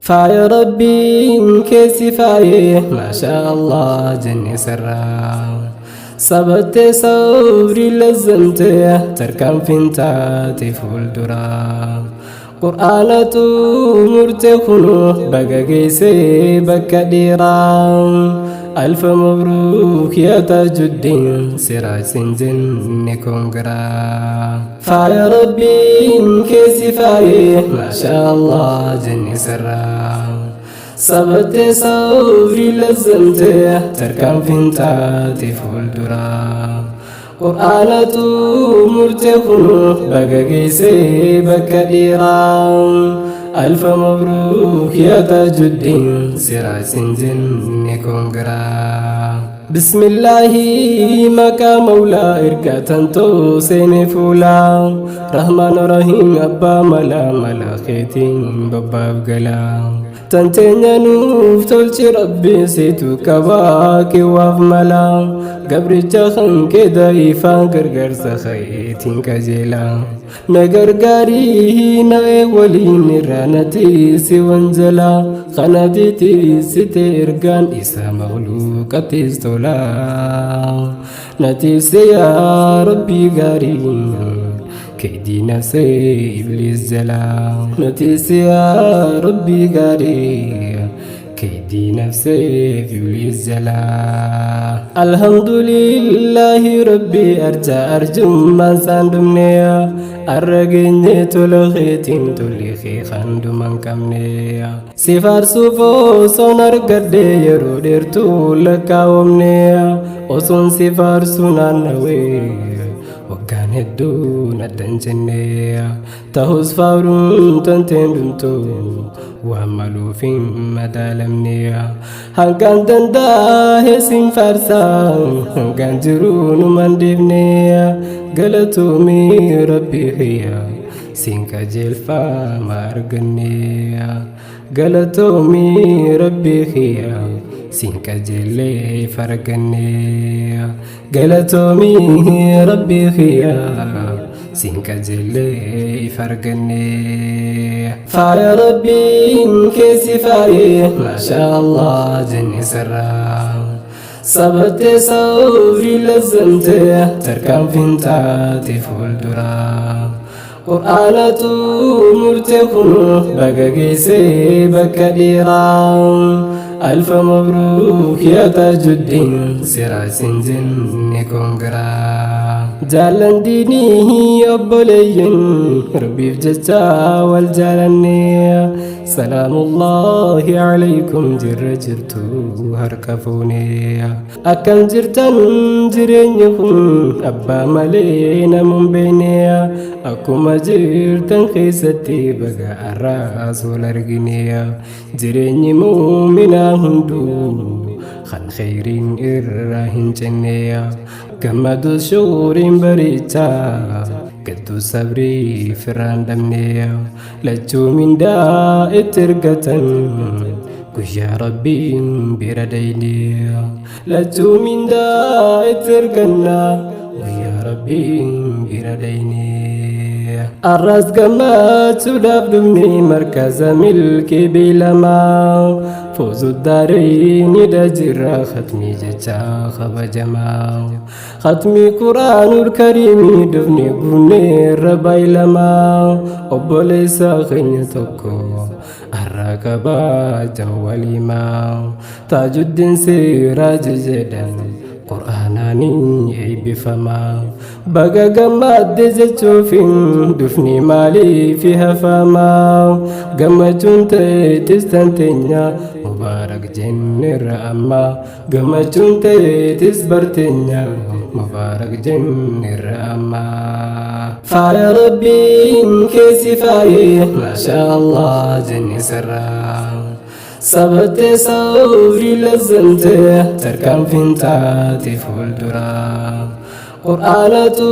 Faaya Rabbiin keessi faayee, maashaa Allah jenne sirraa. Sabattee sabrii lazzamtee tarkaanfiin taate fuulduraa. Qur'aanatu murte kunuu baga geessee bakka dheeraa. Alfa mabruuk yaa Taajuddiin Siraaj sin jenne kongiraa. Faaya Rabbiin keessi faayee, maashaa Allah jenne sirraa. Sabattee sabrii lazzamtee tarkaanfiin taate fuulduraa. Qur'aanatu murte kunuu baga geessee bakka dheeraa. Alfa mabruuk yaa Taajuddiin Siraaj sin jenne kongiraa. Bismillaahi maqaa mawlaa erga tantoo seene fuulaa. Rahmaan Rahiim abbaa malaa malaa keetiin babbaaf galaa. Tanteenya nuuf tolchi Rabbi situ qabaa kiwaaf malaa. Gabricha kan kee daa'ifaa gargaarsa keetiin qajeelaa. Na gargaarii na waliin irraa na tiisi wanjalaa. Kanati tiisite ergaan isa makhluuqattis tolaa. Na tiisi yaa Rabbii gaarii keedii nafsee ibliis jalaa. Na tiisi yaa Rabbii gaarii keedii nafsee ibliis jalaa. Alhamdulillahi Rabbii arja arjummaan saan dhumneya. Arra geenye tola keetiin tolli kee kan dhuma hin qabne. Si faarsuuf osoon argadhe yeroo dheertuu lakkaa'omne. Osoon si faarsuu naannawee waggaan hedduu naddan jenne. Ta'us faaruun tanteen dhumtu waan maluuf hin madaalamne. Hangaan danda'e sin faarsaa hangaan jiruu numan deemne. Galatoomii Rabbi kiyya siin qajeelfama arganne. Galatoomii Rabbi kiyya siin qajeellee farganne. Galatoomii Rabbi kiyya siin qajeellee farganne. Faaya Rabbiin keessi faayee, maashaa Allah jenne sirraa. Sabattee sabrii lazzamtee tarkaanfiin taate fuulduraa. Qur'aanatu murte kunuu baga geessee bakka dheeraa. Alfa mabruuk yaa Taajuddiin Siraaj sin jenne kongiraa. Jaallan diinii obboleeyyin Rabbiif jecha wal jaalanne. Salaamullahi alaykum jirra jirtu harka fuune. Akkam jirtan? Jireenyi kun abbaa malee namuun beekne. Akkuma jirtan keessatti baga arraas wal argine. Jireenyi muuminaa hunduu kan kheyriin irraa hin cinne. Gammadus shuuriin bariichaa gadduu sabrii firraan dhabne. Lachuu mindaa itti ergatan guyyaa Rabbiin bira dayne. Lachuu mindaa itti erganna guyyaa Rabbiin bira dayne. Arras gammachuudhaaf dhufne markaza milkii beelamaa. Foozu daareeni jira khatmii jecha kabajamaa. Khatmii Quraanul Kariimii dhufne guunneerra baay'ilamaa. Obboleessa keenya tokko har'a kabajaa waliimaa. Taajuddiin Siraaj jedhan Qur'aanaanii eebbifamaa. Baga gammadde jechuufin dhufni maaliif hafamaa? Gammachuun ta'eetis tanteenya mubaarak jenneerra amma. Gammachuun ta'eetis barteenya mubaarak jenneerra amma. Faaya Rabbiin keessi faayee, maashaa Allah jenne sirraa. Sabattee sabrii lazzamtee tarkaanfiin taate fuulduraa. Qur'aanatu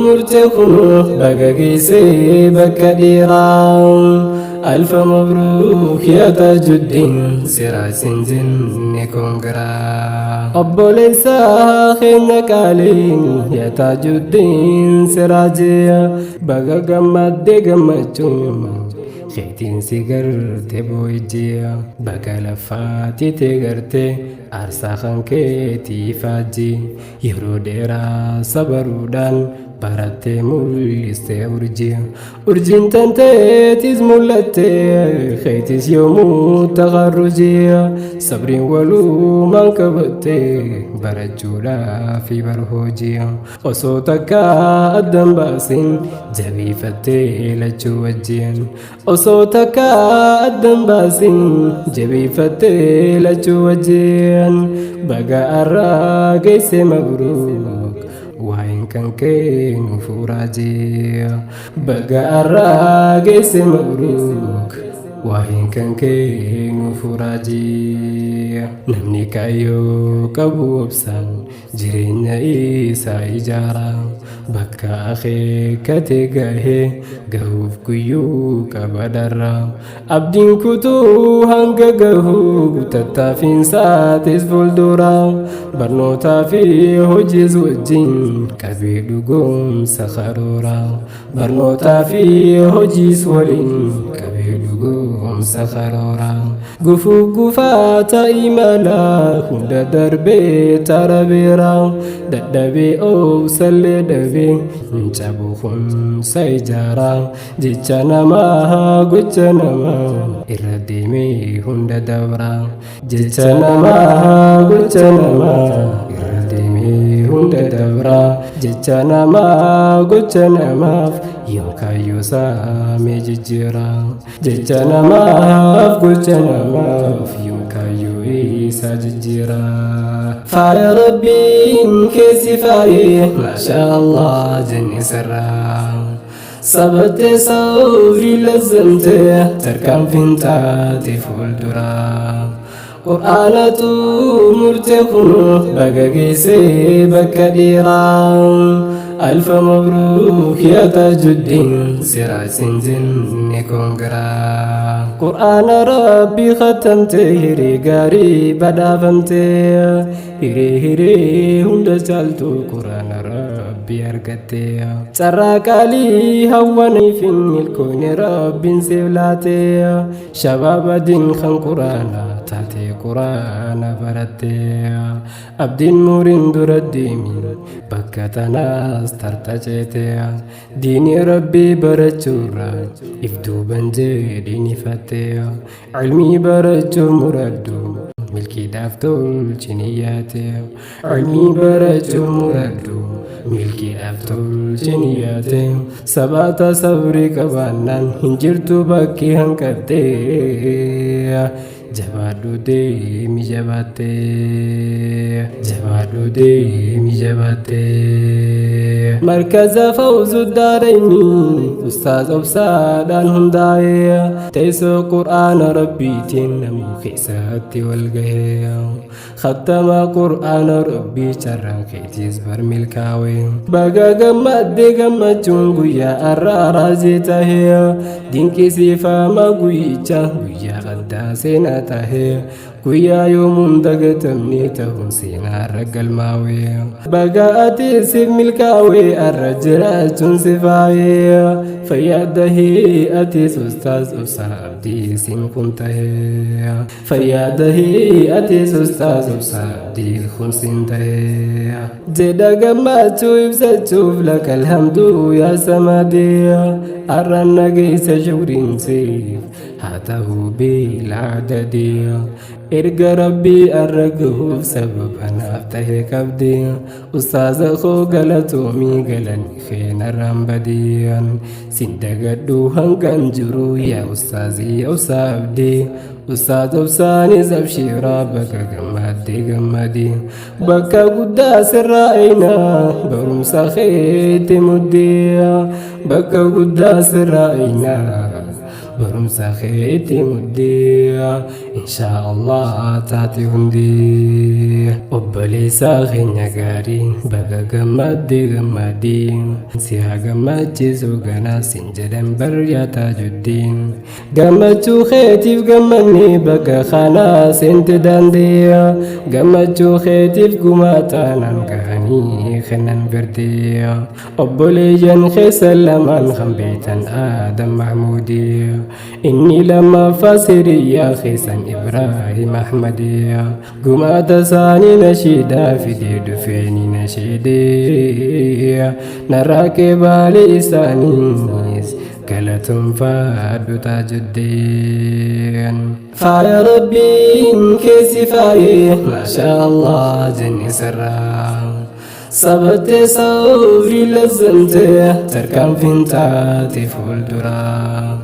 murte kunuu baga geessee bakka dheeraa. Alfa mabruuk yaa Taajuddiin Siraaj sin jenne kongiraa. Obboleessa keenya qaaliin yaa Taajuddiin Siraaj baga gammaddee gammachuun. Keetiin si garte boo'ijji baga lafaati te garte aarsaa kan keetii faajji yeroo dheeraa sabaruudhaan barattee mul'istee urjii urjiin tanteetis mul'attee keetis yoomuu taqarrujii sabriin walumaan qabattee barachuudhaaf bar hojii osoo takka addan baasin jabeeffattee lachuu wajjin osoo takka addan baasin jabeeffattee lachuu wajjin baga arraa geesse mabruuk waa'een kan kee nuuf uraajee baga arraa geesse mabruuk waa'een kan kee nuuf uraajee. Namni kaayyoo qabu obsaan jireenya isaa ijaara bakka akeekkate gahee gahuuf guyyuu qaba dharra abdiin kutuu hanga gahuu tattaafiinsaatis fuuldura barnootaa fi hojiis wajjin qabee dhugoomsa karoora barnootaa fi hojiis waliin qabee dhugoomsa karoora gufuu gufaata imala hunda darbee tarabeera dadhabee obsallee dhabee cabu hunsa ijaara jecha namaa gocha namaa irra deemee hunda dabra jecha namaa gocha namaa irra deemee hunda dabra jecha namaa gocha namaaf yookaan saamee jijjiira jecha namaaf gocha namaaf yookaan isaa jijjiira. Faaya Rabbiin keessi faayee maasha Allah jenne sirraa. Sabattee sabrii lazzamtee tarkaanfiin taate fuuldura. Qur'aanatu murtee kun baga geessee bakka dheeraa. Alfa mabruuk yaa Taajuddiin siraa sin jenne kongiraa. Qur'aana Rabbii khatamtee hiree gaarii badhaafamtee hiree hiree hunda caaltu Qur'aana Rabbii argattee. Carraa qaalii hawwaniif hin milkoone Rabbiin siif laatee shabaaba diin kan Qur'aana taatee Qur'aana barattee. Abdiin muriin dura deemi bakka tanaas tartaceete diinii Rabbii barachuurra if duuban jedhiin ifatte ilmii barachuuf muradhu milkiidhaaf tolchi niyyaate ilmii barachuuf muradhu milkiidhaaf tolchi niyyaate sabaata sabrii qabaannaan hin jirtu bakki hanqattee jabaadhu deemi jabaattee jabaadhu deemi jabaattee. Markaza Fawzu Daarayni ustaaz obsaadhaan hundaa'ee teessoo Qur'aana Rabbiitiin namuu keessatti wal gahee khattama Qur'aana Rabbii carraan keetiis bar milkaa'e baga gammaddee gammachuun guyyaa har'aa raajii tahee dinqisiifama guyyicha guyyaa addaa seenaa tahee guyyaa yoomuun dagatamne ta'uun seenaa irra galmaa'e baga ati siif milkaa'e har'a jiraachuun si faayee fayyaadahii atis ustaaz obsaa abdii siin kun tahee fayyaadahii atis ustaaz obsaa abdii kun siin tahee jedha gammachuu ibsachuuf laka alhamdu yaa samadii har'aan nageessa shukriin siif haa ta'uu bilaadadii erga Rabbii har'a gahuuf sababa naaf tahe qabdi ustaaza koo galatoomii galanni keenarraan badiyan sin dagadhu hangan jiru yaa ustaazii obsaa abdii ustaaz obsaanis abshiiraa baga gammaddee gammadii bakka guddaa sirraa eenaa barumsa keetti muddee bakka guddaa sirraa eenaa barumsa keetti muddee inshaa Allah taate hundee obboleessaa keenya gaarii baga gammaddee gammadii si haa gammachiisu ganaa sin jedhan baryaa Taajuddiin gammachuu keetiif gammannee bakka kanaa seente daandee gammachuu keetiif gumaa taanaan gahanii kennan birdee obboleeyyan keessa lamaan kan beektan Aadam Mahmuudii. Inni lammaffaa siriyyaa keessan Ibraahim Ahmadee. Gumaata isaanii nashiidaa fidee dhufeeni nashiidee. Narraa qeebaalee isaaniis galatoonfadhu Taajuddeen. Faaya Rabbiin keessi faayee, maashaa Allah jenne sirraa. Sabattee sabrii lazzamtee tarkaanfiin taate fuulduraa.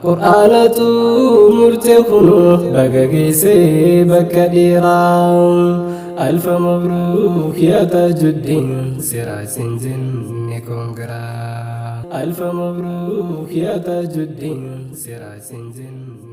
Qur'aanatu murtee kunu baga geessee bakka dhiiraa. Alfa mabruuk yaa Taajuddin, siraa sin jenne kongiraa. Alfa mabruuk yaa Taajuddin, siraa sin jenne.